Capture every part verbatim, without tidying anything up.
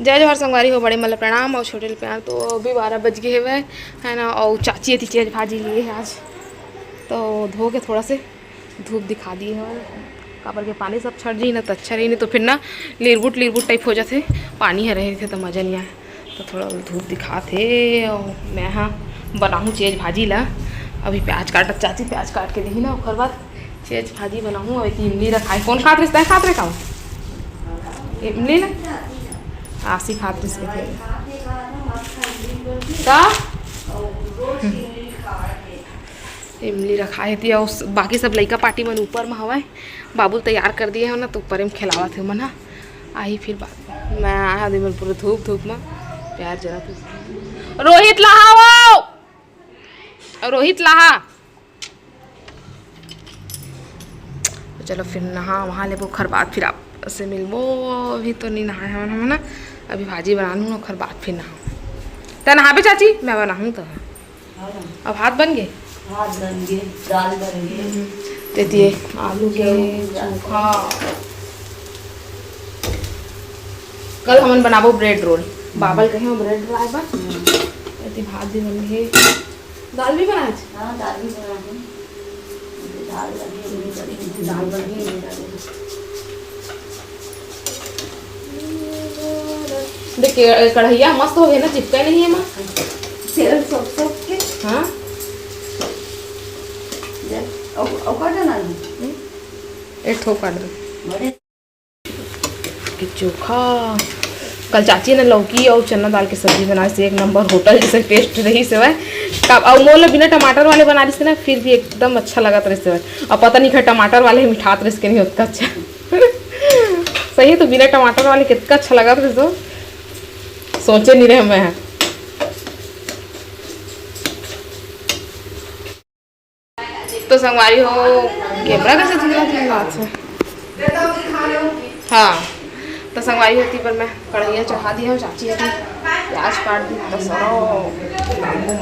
जय जोहार संगवारी हो, बड़े मन ल प्रणाम अउ छोटे ल प्यार। तो अभी बारह बज गे हवय, है ना, अउ चाची एती चेज भाजी लिए हे आज, तो धो के थोड़ा से धूप दिखा दिए हवय, काबर के पानी सब छट जाही ना, तो अच्छा रही, नहीं तो फिर ना लिरबुट लिरबुट type हो जाथे, पानी ह रहे थे तो मजा नहीं आए। तो थोड़ा धूप दिखात हे, अउ मैं हा बनाहूँ चेज भाजी ला। अभी प्याज काटत, चाची प्याज काट के देही ना, ओकर बाद चेज भाजी बनाहूँ। अउ एती इमली रखाए, कौन खात रहिस? तैं खात रहे का? इमली ना, आसी खात रहिस के थे। का? इमली रखाए हे ती, अउ स-, बाकी सब लइका पार्टी मन ऊपर म हवय। बाबू ल तैयार कर दिए हो ना, तो ऊपर म खेलावत हे मन ह। आही फिर बाद में। मैं आया दिन भर पूरा धूप धूप म प्यार जला के। रोहित लहा वो, रोहित लहा। तो चलो फिर नहा वहा लेबो, ओखर बाद फिर आप से मिलबो। अभी तो नहीं नहाए हवन हमन ना, अभी भाजी बना लूँ, ओखर बाद फिर नहा। त नहाबे चाची, मैं बनाहूँ तो। हाँ। अब भात बन गे? भात बन गे, दाल बन गे। हम्म। तेती आलू के चोखा। कल हमन बनाबो bread roll। बाबा ल कहे हो bread roll लाए बर। हम्म। एती भात भी बन गे। दाल भी बनाए? हाँ, दाल भी बनाए। दाल बन गे, दाल बन गे। देख, ये कढ़ैया मस्त हो गया ना, चिपका नहीं है माँ। तेल सोख सोख के। हाँ। देख, अब, अब काटो ना। हम्म। एक ठो काट दो। बड़े। के चोखा। कल चाची ने लौकी अउ चना दाल के सब्जी बनाए से एक नंबर होटल जैसे taste रही से वह। तब अउ मोला बिना टमाटर वाले बना रही ना, फिर भी एकदम अच्छा लगत रही से वह। अब पता नहीं खा टमाटर वाले मिठात रही के नहीं होता अच्छा। सही तो बिना टमाटर वाले कितना अच्छा लगत रही तो सोचे नहीं रहे मैं। तो संगवारी हो, camera कैसे धुंधला धुंधला अच्छा। हाँ, तो संगवारी होती पर मैं कढ़ैया चढ़ा दी हूँ, चाची होती प्याज काट दी, तो सरो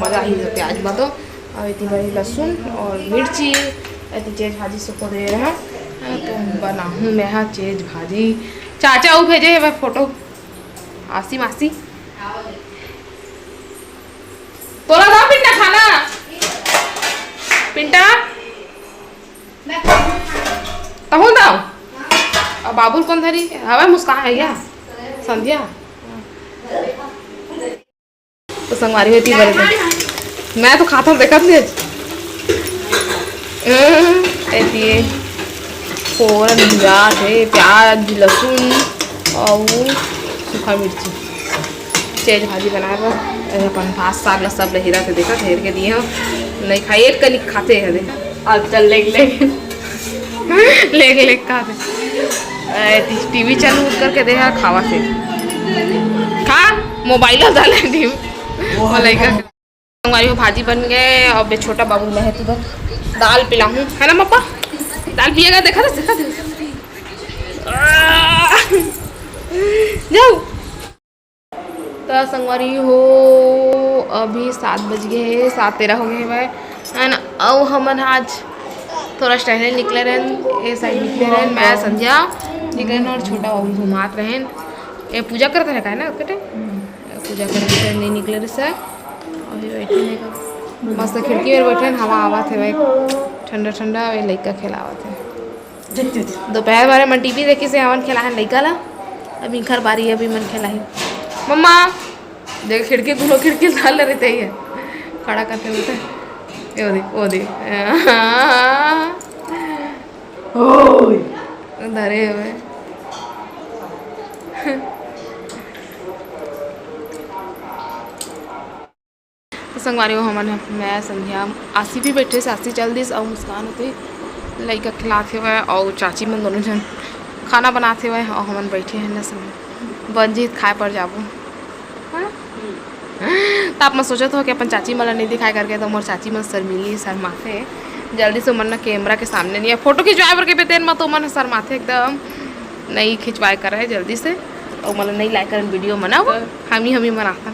मजा ही है प्याज में तो। और इतनी बड़ी लहसुन और मिर्ची, इतनी चेज भाजी सुखो दे रहे हैं। हाँ, तो बनाहूँ मैं हाँ चेज भाजी। चाचा वो भेजे है मैं photo, आसी मासी। तोला दा पिंटा खाना। पिंटा। तहूँ दा। अब बाबुल कौन धरी? हवे मुस्कान है क्या? संध्या। तो संगवारी होती बरे तो। मैं तो खाता देखत नहीं। हम्म, एती फोरन भुजात हे, प्याज, लहसुन अउ सूखा मिर्ची। चेज भाजी बनाए बर। ए, अपन भात साग ला सब लहिरा के देखत, हेर के दिए हो। नहीं खाई, एक कनिक खाते हैं, देख। अब चल, लेग, लेग। लेग, लेग खाते। ए, टी-, टीवी चालू करके दे, हाँ, खावा से। खा, मोबाइल डाले टीवी। वो लइका। संगवारी हो, भाजी बन गए। अब ये छोटा बाबू मैं है, तू बस दाल पिलाहूँ, है ना मप्पा? दाल पिएगा, देखा था, देखा था। आह! जाओ। तो संगवारी हो, अभी सात बज गए हैं, सात तेरह हो गए हैं भाई, है ना? अउ हमन आज थोड़ा टहले निकले रहन, ए side निकले रहन, मैं संध्या निकले रहन और छोटा बाबू घुमात रहन। ये पूजा करत रहे का है ना, ओके टाइम? पूजा करके फिर नहीं निकले रहे सर। अभी बैठे नहीं का। मस्त खिड़की में बैठे हैं, हवा आवत है भाई, ठंडा ठंडा, वे लइका खेलावत है। दोपहर बारे मन टीवी देखी से हमन खेला है लइका ला। अब इनकर बारी, अभी मन खेला है। मम्मा, देख खिड़की, दोनों खिड़की डाल ले रहते ही है। खड़ा करते रहते हैं। ये वो दे, वो दे। ओए। धरे हुए। तो संगवारी हो, हमन ह, मैं, संध्या, आशी भी बैठे से, आशी चल दिस, अउ मुस्कान होती लइका खिलात हेवय, अउ चाची मन दोनों झन खाना बनात हेवय, अउ हमन बैठे हैं न संग बन जी खाए पर जाबो। हाँ? त आप मन सोचत हो कि अपन चाची मन ला नहीं दिखाए करके, तो मोर चाची मन शर्मीली, शर्माथे। जल्दी से मन न कैमरा के सामने नहीं है, फोटो खिंचवाए बर के बेतेन म तो मन शर्माथे एकदम, नहीं खिंचवाए करे जल्दी से। अउ मन नहीं लाए करन वीडियो बनाओ, हम ही, हम ही बनाथन।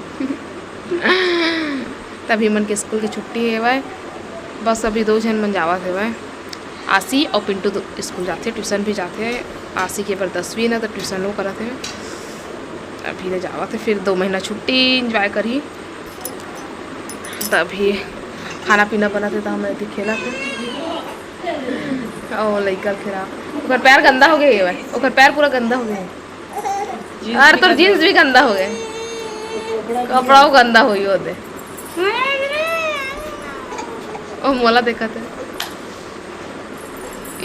तभी मन के स्कूल के छुट्टी हेवय, बस अभी दो झन मन जावत हेवय। आशी अउ पिंटू तो स्कूल जाथे, ट्यूशन भी जाथे। आशी के बर दसवीं न, तो ट्यूशनो करत हेवय। अभी ले जावत हे, फिर दो महीना छुट्टी enjoy करही, तभी खाना पीना बनत हे, त हमर एती खेलत हे। ओ लइका ल खेला, ओकर पैर गंदा हो गे हे भाई, ओकर पैर पूरा गंदा हो गे हे। अरे तोर जींस भी गंदा हो गे, कपड़ा वो गंदा होई ओदे। ओ मोला देखत हे।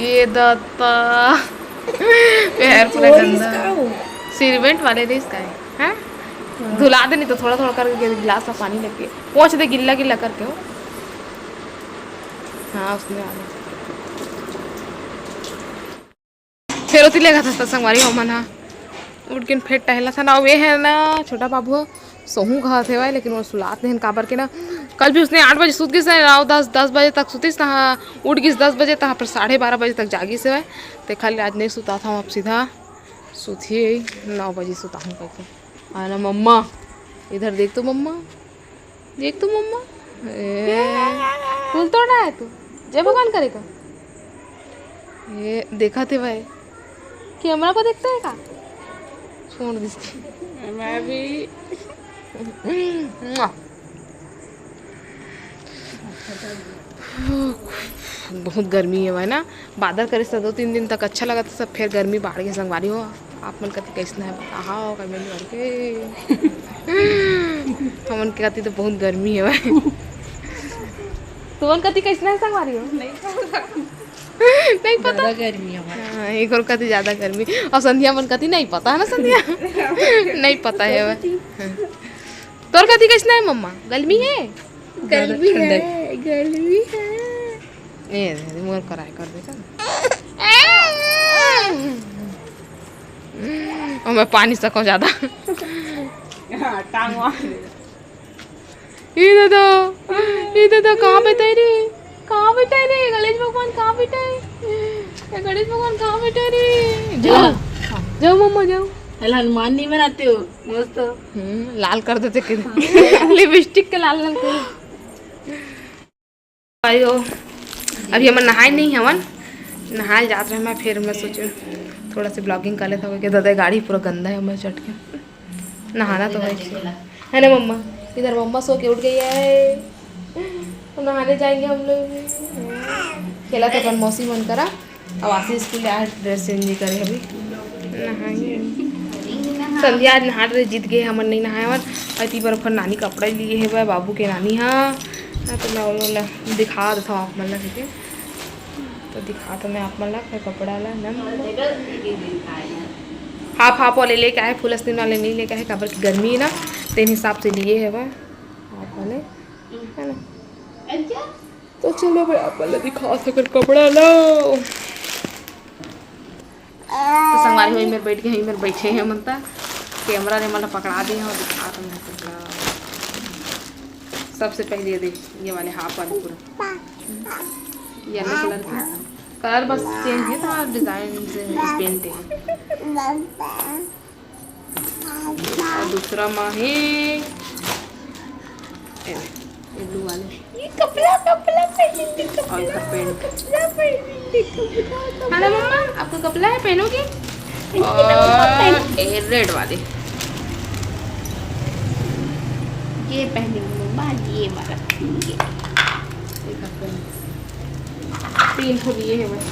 ए दत्ता, पैर पूरा गंदा। Servant वाले रहिस का हे, हैं? धुला दे नहीं तो थोड़ा थोड़ा करके गिलास में पानी लेके पोंछ दे, गिल्ला गिल्ला करके हो। हाँ, उसने आ गया। फेर ओती लेगत हस त संगवारी हो मन हा। उठ के फेर टहलत हन। अउ ए हे ना, छोटा बाबू ह, सोहूं कहत हेवय, लेकिन वो सुलात नहीं, काबर के ना, कल भी उसने आठ बजे सुत गिस ना, नौ, दस, दस बजे तक सुतिस ना, उठ गिस दस बजे, तहाँ पर साढ़े बारह बजे तक जागिस हेवय। ते खाली आज नहीं सुतात हूँ, अब सीधा सुतही, नौ बजे सुताहूँ कहिके। आ ना मम्मा, इधर देख तो मम्मा, देख तो मम्मा, ए, फूल तोड़ रहा है तू, जय भगवान करेगा। ये देखा थे भाई, कैमरा को देखता है का? छोड़ दीजिए। मैं भी। बहुत गर्मी हे भाई ना, बादर करे से दो तीन दिन तक अच्छा लगत हे, सब फेर गर्मी बाढ़ गे संगवारी हो। आप मन कति कइसना हे बताहा comment करके। हमन के कति तो बहुत गर्मी हे भाई। तुमन कति कइसना हे संगवारी हो? नहीं पता। ज्यादा गर्मी हे भाई। हाँ, एक और कति ज्यादा गर्मी। अउ संध्या मन कति नहीं पता हे ना संध्या? नहीं पता हे भाई। हाँ। तोर कति कइसना हे मम्मा? गर्मी हे? गर्मी हे, गर्मी हे। ए, दे, दे, मोर कराए कर दे का। ओ, मैं पानी सको ज्यादा। हाँ, टांगवा। ए दादा, ए दादा, कहाँ बैठे रे? कहाँ बैठे रे? गणेश भगवान कहाँ बैठे? ए, गणेश भगवान कहाँ बैठे रे? जाओ, जाओ मम्मा, जाओ। अरे, हनुमान नहीं बनाते हो, मस्त। हम्म, लाल कर देते के। लिपस्टिक के लाल लाल कर। भाई हो, अभी हमन नहाए नहीं हवन, नहाए जात रहे मैं, फिर मैं सोचे थोड़ा सा vlogging कर लेता हूँ, क्योंकि दादा गाड़ी पूरा गंदा है, मैं चट के नहाना तो है, है ना मम्मा? इधर मम्मा सो के उठ गई है, तो नहाने जाएंगे हम लोग। खेला तो अपन मौसी मन करा। अब आशीष स्कूल ले आए, dress change नहीं करे अभी, नहाएंगे। संध्या आज नहा रहे, जीत गए, हमन नहीं नहाए हवन। अउ एती बर अपन नानी कपड़ा लिए हे बा, बाबू के नानी हा। हाँ, तो मैं ओला दिखा देता हूँ आप मन ला, ठीक है? तो दिखा तो मैं आप मन ला अपने कपड़ा ला ना। हाफ हाफ वाले लेके आए, फुल आस्तीन वाले नहीं लेके आए, काबर की गर्मी है ना, तेन हिसाब से लिए हे बा हाफ वाले, है ना? तो चलो भाई, आप मन ला दिखा सकर कपड़ा ला। तो संगवारी हो, मेर बैठ के, मेर बैठे हैं मन ता, कैमरा ने मन पकड़ा दिए हैं और दिखा तो मैं कपड़ा। सबसे पहले ये देख, ये वाले हाफ वाले पूरा येलो कलर के, कलर बस चेंज है, थोड़ा डिजाइन से पेंट है। और दूसरा मा हे, ए, ये ब्लू वाले। ये कपड़ा, कपड़ा पहन ले, कपड़ा, और इसका पैंट। कपड़ा पहन ले, कपड़ा, कपड़ा। हेलो मम्मा, आपका कपड़ा है, पहनोगे? पहन ले, कपड़ा पहन। और ये रेड वाले। ये पहनेंगे मम्मा, ये वाला पहनेंगे। देखा पैंट। तीन ठो लिए हैं बस।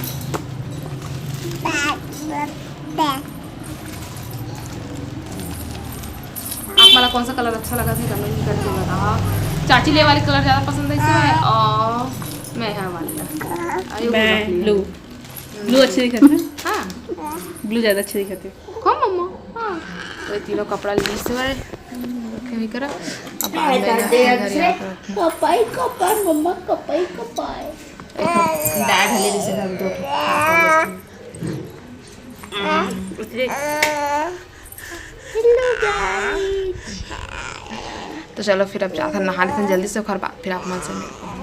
आप मन ला कौन सा कलर अच्छा लगा थे, कमेंट करके बताओ। चाची ले वाले कलर ज़्यादा पसंद है इसे, और मैं यहाँ वाले ला। अरे, वो मैं रख लिया। ब्लू। ब्लू अच्छे दिखत हे। हाँ। ब्लू ज़्यादा अच्छे दिखत हे। हाँ, मम्मा। हाँ। तो ये तीनों कपड़ा लीस हे, रखे हुए करा। अब बाद में जाके घर यहाँ पर रखूँ। कपाई, कपाई, मम्मा, कपाई, कपाई। एक ठो डैड हले जैसे घर दो ठो। उतरे। Hello guys। तो चलो फिर अब जाथन नहा लेथन जल्दी से, ओखर बाद फिर आप मन से मिलबो।